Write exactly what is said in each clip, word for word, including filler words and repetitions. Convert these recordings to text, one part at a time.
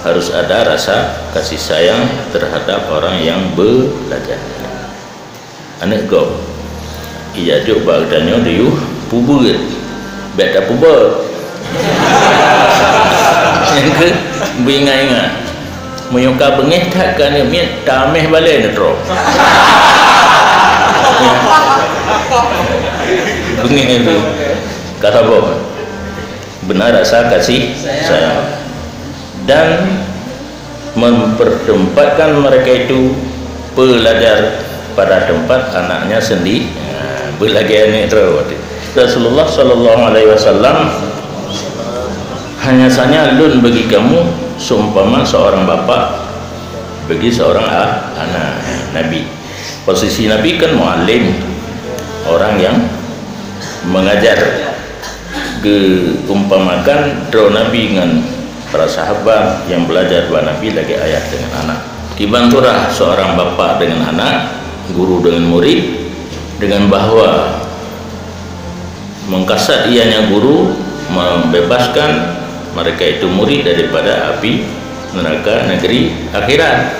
Harus ada rasa kasih sayang terhadap orang yang belajar. Aneuk gob, ijak jok bak geutanyoe diyuh pubeuet, bék tapubeuet. Nyang keu beuingat-ingat. Meunyoe ka beungéh that keu aneuk miet, tameh balée neutroe. Beungéh tu. Ka saboh. Beuna rasa kasih sayang. Dan mempertempatkan mereka itu belajar pada tempat anaknya sendiri. Nah, beulagée aneuk droe. Rasulullah sallallahu alaihi wasallam, "Hanya saja lôn bagi kamu seumpama seorang bapak bagi seorang a-, anak." Nabi. Posisi Nabi kan muallim, orang yang mengajar. Geuumpamakan droe Nabi ngon para sahabat nyang belajar bak Nabi lagée ayah dengan anak. Kiban surah seorang bapak dengan anak, guru dengan murid, dengan bahwa mengkasat ianya guru membebaskan mereka itu murid daripada api neraka negeri akhirat.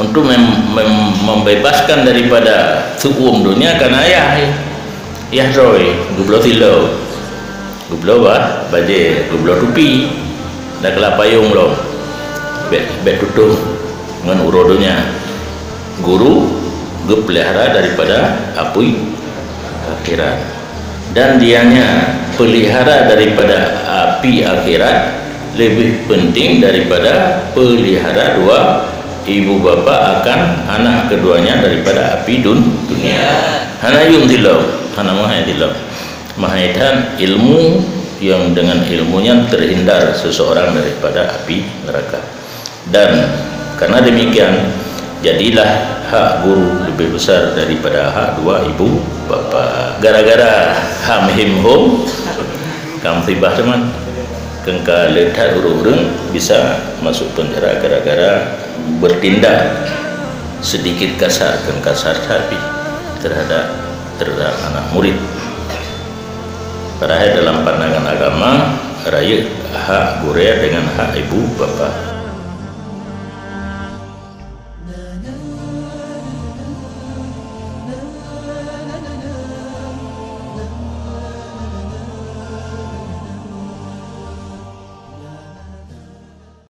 Untuk mem-, mem-, membebaskan daripada su'um dunia, karena ayah, ayah droe, geubloe silop. Geubloe ba-, bajée, geubloe tupi, dan keulah payong lom. Bék, bék tutong ngon uroe donya. Guru geupeulihara daripada apui akhirat. Dan dianya peulihara daripada api akhirat lebih penting daripada peulihara dua ibu bapa akan anak keduanya daripada api dun-, dunia. Hana yum tilom, hana mahai tilom. Mahai that ilmu yang dengan ilmunya terhindar seseorang daripada api neraka. Dan karena demikian, jadilah hak guru lebih besar daripada hak dua ibu bapa. Gara-gara ham him hom, kam musibah teman. Keungka le that ureuëng-ureuëng bisa masuk penjara gara-gara bertindak sedikit kasar, keungka kasar tapi terhadap, terhadap anak murid. Padahai dalam pandangan agama, rayeuk hak gurée dengan hak ibu bapa.